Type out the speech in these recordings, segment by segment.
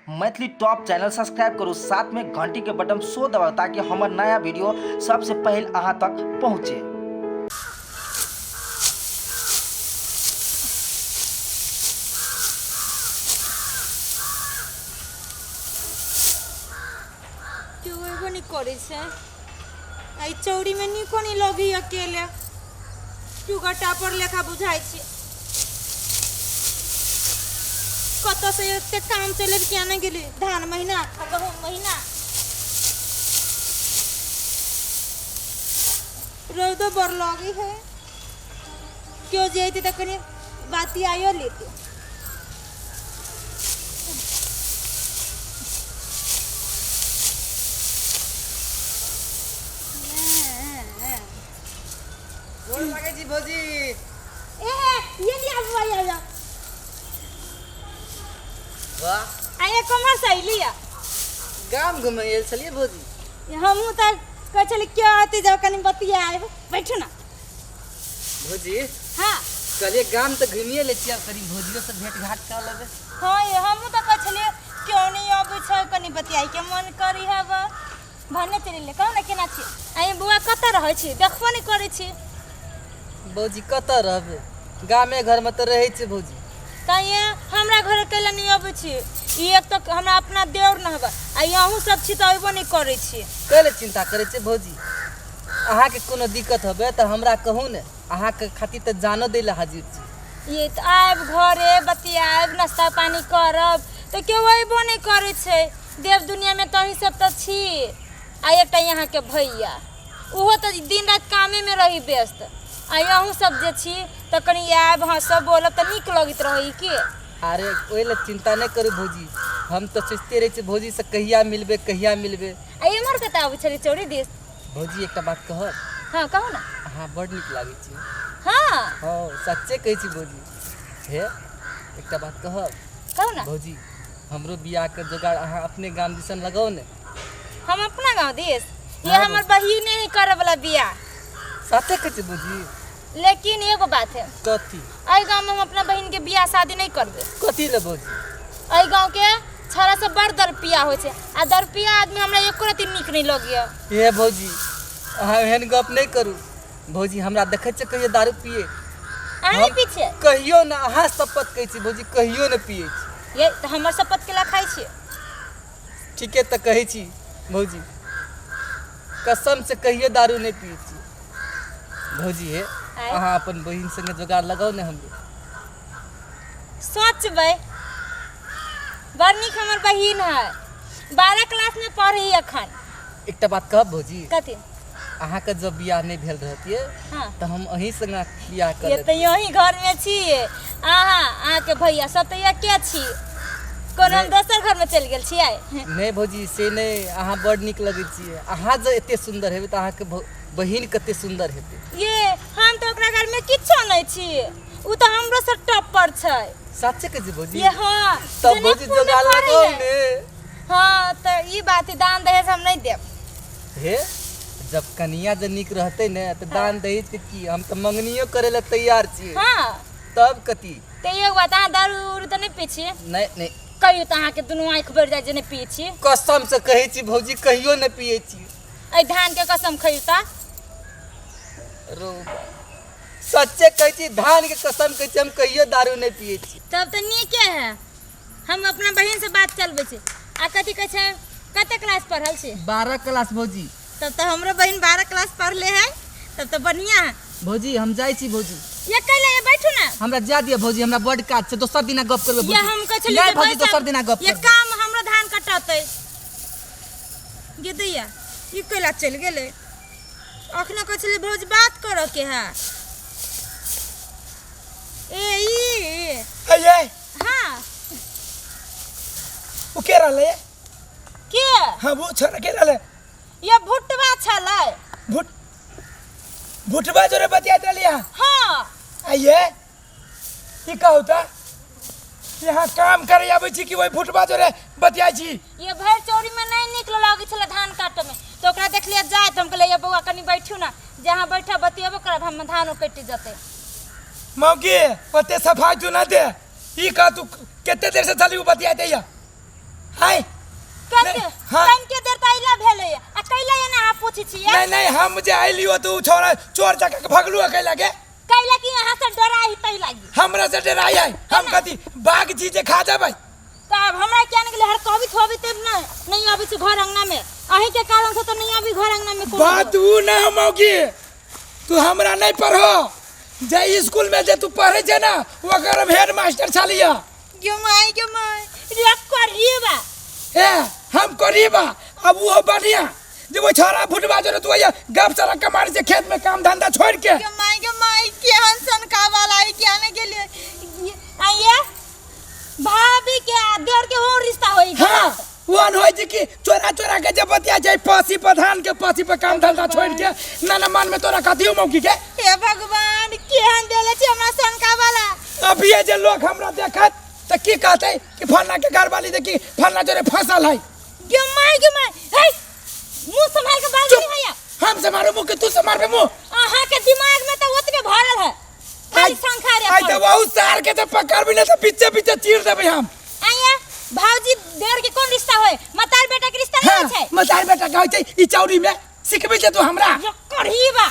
Maithili top channel subscribe करू, साथ में घंटी के बटन सो दबाउ ताकि हमर नया वीडियो सबसे पहले अहाँ तक पहुँचे। केओ एबो नहि करै छै। एहि चौरीमे नीको नहि लगैए अकेले, टुगर टापर लेखा बुझाइ छै। कतऽसँ एते काम चलेब किया नहि गेली? धान महीना आ गहूम महीना, रौदो बड़ लगै है। केओ जे अयतै तऽ कनि बतियाइयो लेतै। गोर लागै छी भौजी। ए ये लिया बुआ, ये लिया। वाह, आ ये कमर से लिया। गाम घुमै आयल छलियै भौजी। हमहूँ तऽ कहै छली केओ अयतै जाउ कनि बतियाएब। बैठू ना। भौजी। हाँ। कहलियै गाम तऽ घुमिए लै छियै, आब कनि भौजियो से भेंट घाट कऽ लेबै। हाँ ये, हमहूँ तऽ कहै छलियै केओ नहि अबै छै, कनि बतियाइके मन करी हब। भने चलि एलियै। कहू ने, केना छी? आ बौआ, कतऽ रहै छी? देखबो नहि करै छी। भौजी, कतऽ रहबै, गामे घरमे तऽ रहै छै भौजी। तैँ हमरा घर कैला नहि अबै छी? ई एक तऽ हमरा अपना देवर न हबे, आ अहूँ सब छी तऽ अयबो नहि करै छी। कैले चिंता करै छै भौजी? अहाँके कोनो दिक्कत होबे तऽ हमरा कहू ने, अहाँके खातिर तऽ जानो दै लए हाजिर छी। ये तऽ आयब घरे, बतियाएब, नाश्ता पानी करब, तऽ केओ अयबो नहि करै छै। देव दुनियामे तऽ अहीं सब तऽ छी आ एकटा यहाँके भैया, ओहो तऽ दिन राति कामेमे रही व्यस्त। आ अहूँ सब जे छी तऽ कनि आयब, हँसब बोलब तऽ नीक लगैत रहै की। अरे, ओहि लए चिंता नहि करू भौजी, हम तऽ सोचिते रहै छी भौजीसँ कहिया मिलबै, कहिया मिलबै। आ एम्हर कतऽ आबै छलियै चौरी दिस? भौजी, एकटा बात कहब? हाँ, कहू ना। अहाँ बड़ नीक लागै छी। हाँ। हाँ, सच्चे कहै छी भौजी। हे, एकटा बात कहब? कहू ना। भौजी, हमरो बियाहके जोगाड़ अहाँ अपने गाम दिसन लगाउ ने। हम अपना गाँव दिस? ये हाँ। हमर बहिने ही करे वाला बियाह। साथे कहै छी भौजी। लेकिन एगो बात है। कथी? एहि गाँव में हम अपना बहिन के बियाह शादी नहीं करबे। कथी ले भौजी? एहि गाँव के छौड़ा सब बड़ दरपिया होइ छै, आ दरपिया आदमी हमरा एको रत्ती नीक नहीं लगैया। हे भौजी, अहाँ एहन गप नहि करू भौजी। हमरा देखै छियै कहियो दारू पिए? अहाँ नहीं पी छियै? कहियो ना, अहाँ शपथ कहै छी भौजी, कहियो नहि पिए छी। ये तऽ हमर शपथ केला खाइ छियै? ठीके तऽ कहै छी भौजी, कसम से कहियो दारू नहि पिए छी भौजी। हे, आँय? अहाँ अपन बहिन संगे जोगाड़ लगाउ ने हमरो। सोचबै। बड़ नीक हमर बहिन है, 12 क्लास में पढ़ी अखन। एकटा बात कहब भौजी? कथी? अहाँके जब बियाह नहि भेल रहतियै तऽ हम अहीं संगे बियाह कर ये तऽ यही घर में छी अहाँ, अहाँके भैया सब तऽ एके छी। कोनो हम दोसर घर में चलि गेल छियै? नहि भौजी, से नहि, अहाँ बड़ नीक लगै छियै। अहाँ जँ एते सुन्दर हेबै तऽ अहाँके बहिन कते सुन्दर हेतै। ये, हम तऽ ओकरा घर में किछो नहि छी, उ तऽ हमरो से टॉप पर छै। सच्चे कहै छी भौजी? ये हाँ। तब भौजी जनकपुर में जोगाड़ पढ़ै लगाउ है। ने। हाँ, तऽ ई बात है, दान दहेज हम नहीं देब। हे, जब कनिया जे नीक रहतै ने तऽ दान दहेज के की, हम तऽ मंगनियो करे लए तैयार छियै। तब कथी? तऽ एगो बात, अहाँ दारू उरू तऽ नहि पी छी? नहि नहि। कहियो तऽ अहाँके दुनू आँखि बढ़ि जाइ जे नहि पियै छी। कसम से कहै छी भौजी, कहियो नहि पियै छी। एहि धान के कसम खइयो तऽ। रो, सच्चे कहै छी, धान के कसम कहै छी, हम कहियो दारू नहि पियै छी। तब तऽ नीके है। हम अपना बहिन से बात चलबै छी। आ कथी कहै छै, कते क्लास पढ़ल छी? 12 क्लास भौजी। तब तऽ हमरो बहिन 12 क्लास पढ़ले है, तब तऽ बढ़िया है। भौजी, हम जाइ छी भौजी। ये कैला? ये बैठू ना। हमरा जा दिअ भौजी, हमरा बड काज छै, दोसर दिना गप करबै ये भौजी। हम कहै छलियै नहि जे भौजी, बैसब। दोसर दिना गप ये करबै। काम हमरो धान कटतै। गे दैया, ई कैला चलि गेलै? अखने कहै छलियै भौजी बात करऽ के है। ए ई अये। हाँ। वो के रहले? के? हाँ, वो छोरा के रहले? ये भुटवा छलै। भुटवा जोरे बतियात रहली यहाँ? हाँ। आइए, ई का होता? यहाँ काम करे आबै छी कि वही भुटवा जोरे बतियाइ छी? ये भरि चौरी में नहीं निक लगै छलै धान काटऽ में, तऽ ओकरा देखलियै जाय तऽ हम कहलियै, ये बौआ, कनि बैठू ना, जहाँ बैठा बतियेबो करब, हम धानो कटि जेतै। मौगी, ओते सफाई तू ना दे। ई का तू कते देर से चली बतियाते या? आय कते नहीं, हाँ। कन के देर त अइला भेलै आ कैला एना अहाँ पूछै छियै? नहीं नहीं, हम जे आइलियो तो उ छोरा चोर जका के भगलू अकेला के। कैला कि अहाँ से डराई तै लागी। हमरा से डराई है? हम कथी बाघ छी जे खा जेबै? तऽ आब हमरा किया नहि गेलै? हर कहबी थोबी तब ने नहीं आबै छै घर अंगना में, अहीं के कारण से तो नहीं आबी घर अंगना में कोनो। बात उ ना मौगी, तू हमरा नहीं पढ़ो। जे स्कूल में जे तू पढ़े छे ना ओकर हम हेड मास्टर छलिया। गे माय गे माय रे करीबा। ए हम करीबा। अब वो बढ़िया जे वो छोरा फुटबा जो तू आया गप सरा कमार से खेत में काम धंधा छोड़ के। गे माय गे माय केहन सनका वाला है क्या ने गेलिए आइए भाभी के आ देर के हो रिश्ता होई। हां वन होई जे कि चोरा चोरा के जब बतिया जाय पासी पर धान के पासी पर काम धंधा छोड़ के ना ना मन में तोरा कथियो मौकी के। हे भगवान केहन देले छै हमरा सनका वाला। अब ये जे लोग हमरा देखत त की कहते कि फलना के घर वाली देखी फलना जोरे फसल है। गे माय गे माय हे मुंह संभाल के बात चुप। नहीं भैया। हम से मारो मुंह के तू से मारबे मुंह। अहाँ के दिमाग में त ओतबे भरल है खाली शंखा रे। आई त बहुत सार के त पकड़ भी नहीं त पीछे पीछे चीर देबे हम। आइया भाऊजी देर के कोन रिश्ता होय? मतार बेटा के रिश्ता नहीं हाँ, छै। मतार बेटा के होय छै ई चौरी में सिखबे छै तू हमरा। यो कढ़ीबा।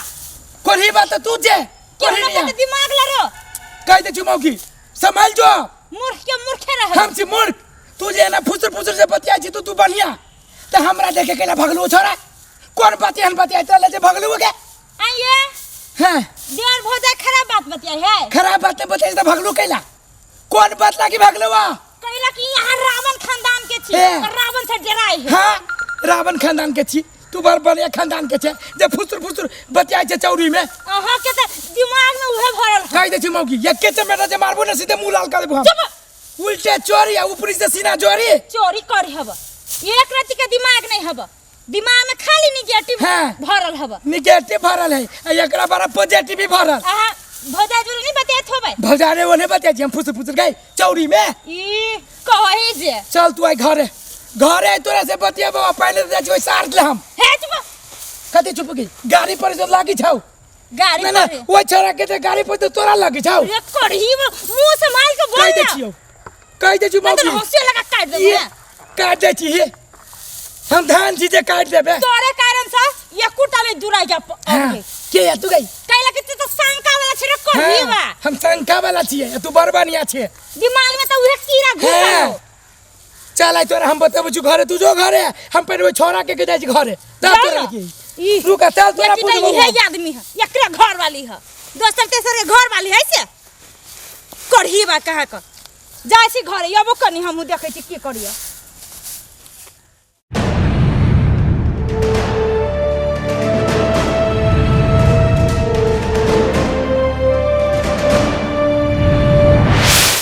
कढ़ीबा त तू जे केहनो कढ़ी के दिमाग लड़ो। कह दे छु मौकी संभाल जो। मूर्ख के मूर्खे रह। हम छी मूर्ख, तू जे ना फुसुर फुसुर से बतिया छी तू बढ़िया त हमरा देखे केला भगलू छोरा कोन बात एहन बतिया चले जे भगलू के। आइए हां देर भौजा खराब बात बतिया है। खराब बात बतिया त भगलू केला कोन बात लागी भगलू वा? कैला कि यहाँ रावण खानदान के छी हे। और रावण से डराई है। हां रावण खानदान के छी तू बड़ बढ़िया खानदान के छे जे फुसुर फुसुर बतिया छे चौरी में। अहाँ के त दिमाग में उहे भरल है। कह दे छी मौकी एके चमेटा जे मारबो न सीधे मुंह लाल कर देबो हम। चुप। उल्टे चोरी आ ऊपरी से सीना जोरी। चोरी करी हब एक रति के दिमाग नहीं हब, दिमाग में खाली निगेटिव हाँ। भरल हब। निगेटिव भरल है आ एकरा बड़ा पॉजिटिव भी भरल। अहाँ भौजा जोरे नहीं बतियात होबै? भौजा रे ओने बतिया छी हम फुसुर फुसुर गई चौरी में। ई कहि जे चल तू आई घरे घरे तोरा से बतिया बाबा पहले जाइ छी ओइ सार ले हम। हे चुप। कथी चुप गई? गाड़ी पर जो लागी छौ। गाड़ी ना ना पर? ओइ छोरा के जे गाड़ी पर तो तोरा लागी छौ। रे कढ़ी मुंह से मार के बोल कहि दे ना। छियौ कहि दे छियौ मैं तो बाबू। हंसिया लगा काट देबो ये ना। काट दे छी हे। हम धान छी जे काट देबे। तोरे कारण से एकुटा ले दुराई जा हाँ, के या तू गई? कैला के तू तो शंका वाला छै रे कढ़ी हाँ, बा। हम शंका वाला छियै तू बड़ बढ़िया छै। दिमाग में तो उहे कीड़ा घुसल हाँ। हो। चल आई तोरा हम बतबै छी घरे तू जो घरे हम पहले ओइ छोरा के जाइ छी घरे। तब जाओ तोरा ना। की? ई। रुक चल तोरा बेटी तो पूछबो। इहे आदमी है एकरे घर वाली है दोसर तेसर के घर वाली है से कढ़ी बा कहा क जाइ छी घरे अबो कनी हमहूँ देखै छी की करियो।